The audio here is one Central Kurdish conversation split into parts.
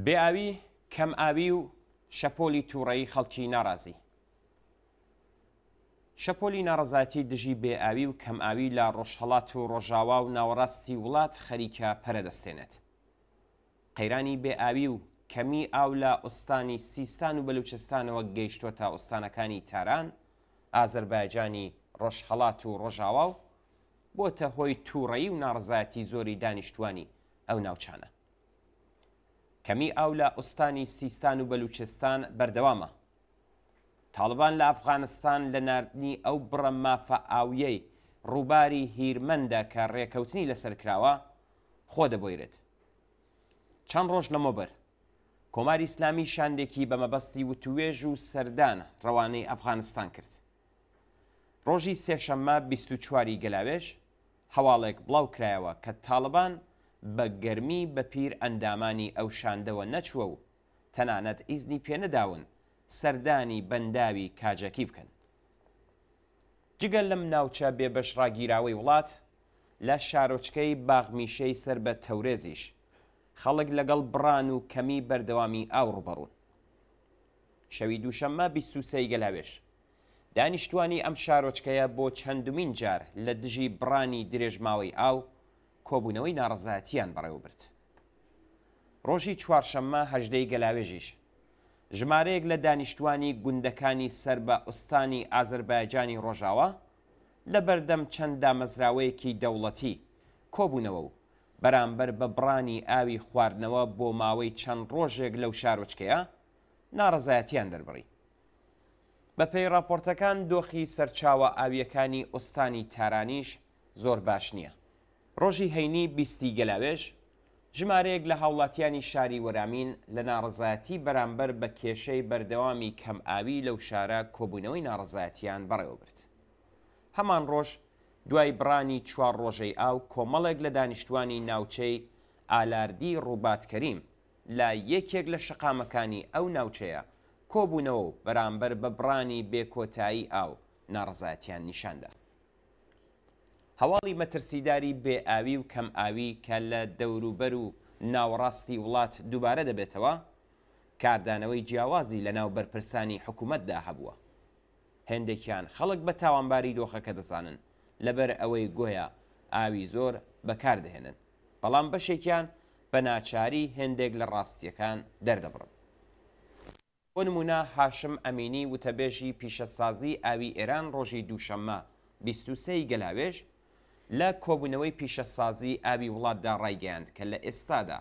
بێ ئاوی، کەم ئاوی و شەپۆلی تووڕەیی خەڵکی ناڕازی. شەپۆلی ناڕەزایەتی دژی بێ ئاوی و کەم ئاوی لە ڕۆژهەڵات و ڕۆژاوا و ناوەڕاستی وڵات خەریکە پەرە دەستێنێت. قەیرانی بێ ئاوی و کەمی ئاو لە ئوستانی سیستان و بەلوچستانەوە گەیشتۆتە ئوستانەکانی تاران، ئازەربایجانی ڕۆژهەڵات و ڕۆژاوا و بۆتە هۆی تووڕەیی و ناڕەزایەتی زۆری دانیشتووانی ئەو ناوچانە. کەمی ئاو لە ئوستانی سیستان و بەلوچستان بەردەوامە. تاڵبان لە ئەفغانستان لە ناردنی ئەو بڕە مافە ئاوییەی ڕووباری هیرمەندە کە ڕێکەوتنی لەسەر کراوە، خۆ دەبۆیرێت. چەند ڕۆژ لەمەوبەر، کۆماری ئیسلامی شاندێکی بە مەبەستی وتووێژ و سەردان ڕەوانەی ئەفغانستان کرد. ڕۆژی سێشەممە 24 ی گەلاوێژ، هەواڵێک بڵاو کرایەوە کە تاڵبان بە گەرمی بە پیر ئەندامانی ئەو شاندەوە نەچووە و تەنانەت ئیزنی پێ نەداون سەردانی بەنداوی کاجەکی بکەن. جگە لەم ناوچە بێبەش ڕاگیراوەی وڵات، لە شارۆچکەی باغمیشەی سەر بە تەورێزیش خەڵک لەگەڵ بڕان و کەمی بەردەوامی ئاو ڕووبەڕوون. شەوی دووشەممە 23 ی گەلاوێژ، دانیشتووانی ئەم شارۆچکەیە بۆ چەندمین جار لە دژی بڕانی درێژماوەی ئاو کۆبوونەوەی ناڕەزایەتییان بەڕێوەبرد. ڕۆژی چوارشەممە 18 ی گەلاوێژیش، ژمارەیەک لە دانیشتووانی گوندەکانی سەر بە ئوستانی ئازەربایجانی ڕۆژاوا لە بەردەم چەند دامەزراوەیەکی دەوڵەتی کۆبوونەوە و بەرامبەر بە بڕانی ئاوی خواردنەوە بۆ ماوەی چەند ڕۆژێک لەو شارۆچکەیە ناڕەزایەتییان دەربڕی. بەپێی ڕاپۆرتەکان دۆخی سەرچاوە ئاوییەکانی ئوستانی تارانیش زۆر باش نییە. ڕۆژی هەینی 20 ی گەلاوێژ، ژمارەیەک لە هاوڵاتیانی شاری وەرامین لە ناڕەزایەتی بەرامبەر بە کێشەی بەردەوامی کەم ئاوی لەو شارە کۆبوونەوەی ناڕەزایەتیان بەڕێوەبرد. هەمان ڕۆژ دوای بڕانی چوار ڕۆژەی ئاو کۆمەڵێک لە دانیشتوانی ناوچەی ئالاردی ڕووبات کەریم لە یەکێک لە شەقامەکانی ئەو ناوچەیە کۆبوونەوە و بەرامبەر بە بڕانی بێ کۆتایی ئاو ناڕەزایەتیان نیشاندا. هەواڵی مەترسیداری بێ ئاوی و کەم ئاوی کە لە دەوروبەر و ناوەڕاستی وڵات دووبارە دەبێتەوە، کاردانەوەی جیاوازی لەناو بەرپرسانی حکومەتدا هەبووە. هێندێکیان خەڵک بە تاوانباری دۆخەکە دەزانن لەبەر ئەوەی گۆیا ئاوی زۆر بەکار دەهێنن، بەڵام بەشێکیان بە ناچاری هێندێک لە ڕاستییەکان دەردەبڕن. بۆ نموونە هاشم ئەمینی وتەبێژی پیشەسازیی ئاوی ئێران ڕۆژی دووشەممە 23 ی گەلاوێژ لە کۆبوونەوەی پیشەسازیی ئاوی وڵاتدا ڕایگەیاند کە لە ئێستادا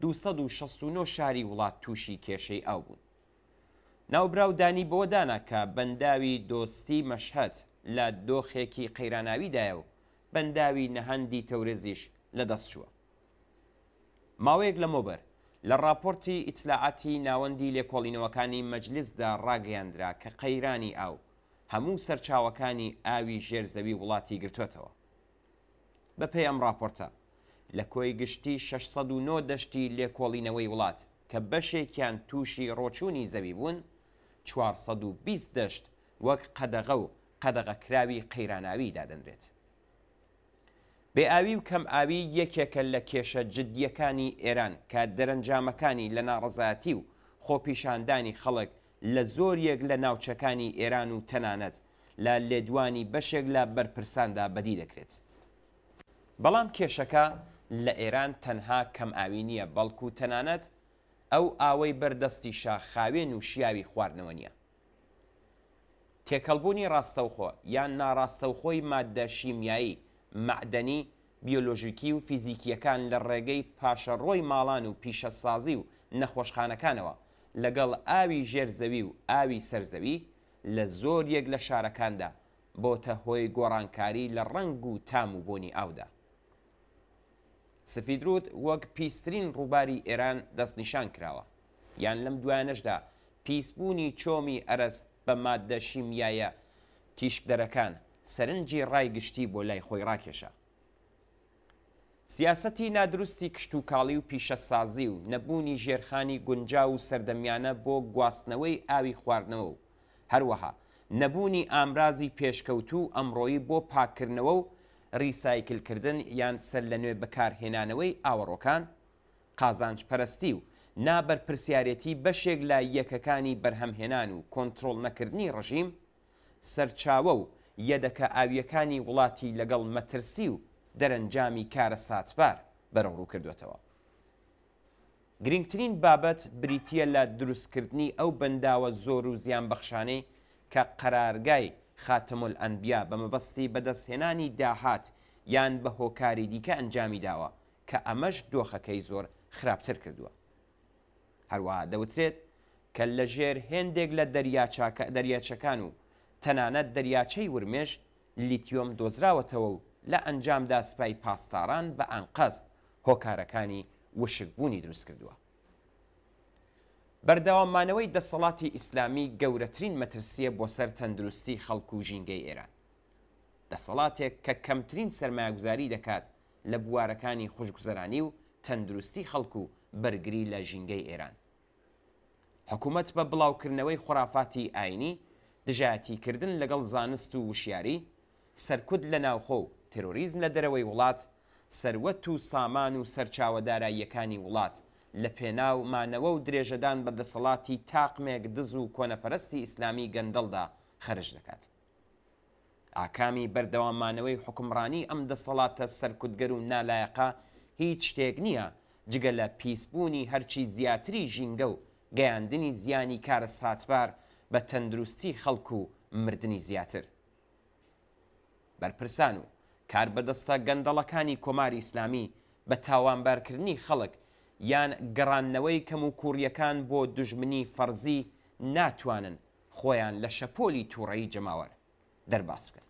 269 شاری وڵات تووشی کێشەی ئاو بوون. ناوبراو دانی بەوە دانا کە بەنداوی دۆستی مەشهەد لە دۆخێکی قەیراناویدایە و بەنداوی نەهەندی تەورێزیش لەدەست چووە. ماوەیەک لەمەوبەر لە ڕاپۆرتی ئیتلاعاتی ناوەندی لێکۆڵینەوەکانی مەجلیسدا ڕاگەیاندرا کە قەیرانی ئاو هەموو سەرچاوەکانی ئاوی ژێر زەوی وڵاتی گرتۆتەوە. بەپێی ئەم ڕاپۆرتە، لە کۆی گشتی 609 دەشتی لێکۆڵینەوەی وڵات کە بەشێکیان تووشی ڕۆچوونی زەوی بوون، 420 دەشت وەک قەدەغە و قەدەغەکراوی قەیراناوی دادەنرێت. بێئاوی و کەمئاوی یەکێکە لە کێشە جددییەکانی ئێران کە دەرەنجامەکانی لە ناڕەزایەتی و خۆپیشاندانی خەڵک لە زۆریەک لە ناوچەکانی ئێران و تەنانەت لە لێدوانی بەشێک لە بەرپرساندا بەدی دەکرێت. بەڵام کێشەکە لە ئێران تەنها کەمئاوی نییە بەڵکو تەنانەت ئەو ئاوەی بەر دەستیشە خاوێن و شیاوی خواردنەوە نییە. تێکەڵبوونی ڕاستەوخۆ یان ناڕاستەوخۆی ماددە شیمیایی، مەعدەنی، بیۆلۆژیکی و فیزیکییەکان لە ڕێگەی پاشەڕۆی ماڵان و پیشەسازی و نەخۆشخانەکانەوە لەگەڵ ئاوی ژێر زەوی و ئاوی سەر زەوی لە زۆریەک لە شارەکاندا بۆتە هۆی گۆڕانکاری لە ڕەنگ و تام و بۆنی ئاودا. سفیدرود وەک پیسترین ڕووباری ئێران دەستنیشان کراوە. یان لەم دوایانەشدا پیسبوونی چۆمی ئەرەس بە ماددە شیمیایە تیشکدەرەکان سەرنجی ڕای گشتی بۆ لای خۆی ڕاکێشا. سیاسەتی نادروستی کشتوکاڵی و پیشەسازی و نەبوونی ژێرخانی گونجاو و سەردەمیانە بۆ گواستنەوەی ئاوی خواردنەوە و هەروەها نەبوونی ئامرازی پێشکەوتوو و ئەمڕۆیی بۆ پاککردنەوە و ڕیسایکلکردن یان سەرلەنوێ بەکارهێنانەوەی ئاوەڕۆکان، قازانجپەرستی و نابەرپرسیارێتی بەشێک لە یەکەکانی بەرهەمهێنان و کۆنترۆڵ نەکردنی ڕژیم، سەرچاوە و یەدەکە ئاوییەکانی وڵاتی لەگەڵ مەترسی و دەرەنجامی کارەساتبار بەرەوڕوو کردووەتەوە. گرینگترین بابەت بریتییە لە دروستکردنی ئەو بەنداوە زۆر و زیانبەخشانەی کە قەرارگای خاتەمولئەنبیا بە مەبەستی بەدەستهێنانی داهات یان بە هۆکاری دیکە ئەنجامی داوە کە ئەمەش دۆخەکەی زۆر خراپتر کردووە. هەروەها دەوترێت کە لە ژێر هێندێک لە دەریاچەکان و تەنانەت دەریاچەی ورمێش لیتیۆم دۆزراوەتەوە و لە ئەنجامدا سپای پاسداران بە ئانقەست هۆکارەکانی وشکبوونی دروستکردووە. بەردەوام مانەوەی دەسەڵاتی ئیسلامی گەورەترین مەترسییە بۆ سەر تەندروستی خەڵک و ژینگەی ئێران. دەسەڵاتێک کە کەمترین سەرمایەگوزاری دەکات لە بوارەکانی خوشگوزەرانی و تەندروستی خەڵک و بەرگری لە ژینگەی ئێران. حکومەت بە بڵاوکردنەوەی خورافاتی ئاینی، دژایەتیکردن لەگەڵ زانست و وشیاری، سەرکوت لە ناوخۆ و تێرۆریزم لە دەرەوەی وڵات، سەروەت و سامان و سەرچاوە داراییەکانی وڵات لە پێناو مانەوە و درێژەدان بە دەسەڵاتی تاقمێک دز و کۆنەپەرستی ئیسلامی گەندەڵدا خەرج دەکات. ئاکامی بەردەوام مانەوەی حوکمڕانی ئەم دەسەڵاتە سەرکوتگەر و نالایەقە هیچ شتێک نییە جگە لە پیسبوونی هەرچی زیاتری ژینگە و گەیاندنی زیانی کارەساتبار بە تەندروستی خەڵک و مردنی زیاتر. بەرپرسان و کاربەدەستە گەندەڵەکانی کۆماری ئیسلامی بە تاوانبارکردنی خەڵک یان گەڕاندنەوەی کەموکووڕییەکان بۆ دوژمنی فەرزی ناتوانن خۆیان لە شەپۆلی تووڕەیی جەماوەر دەرباز بکەن.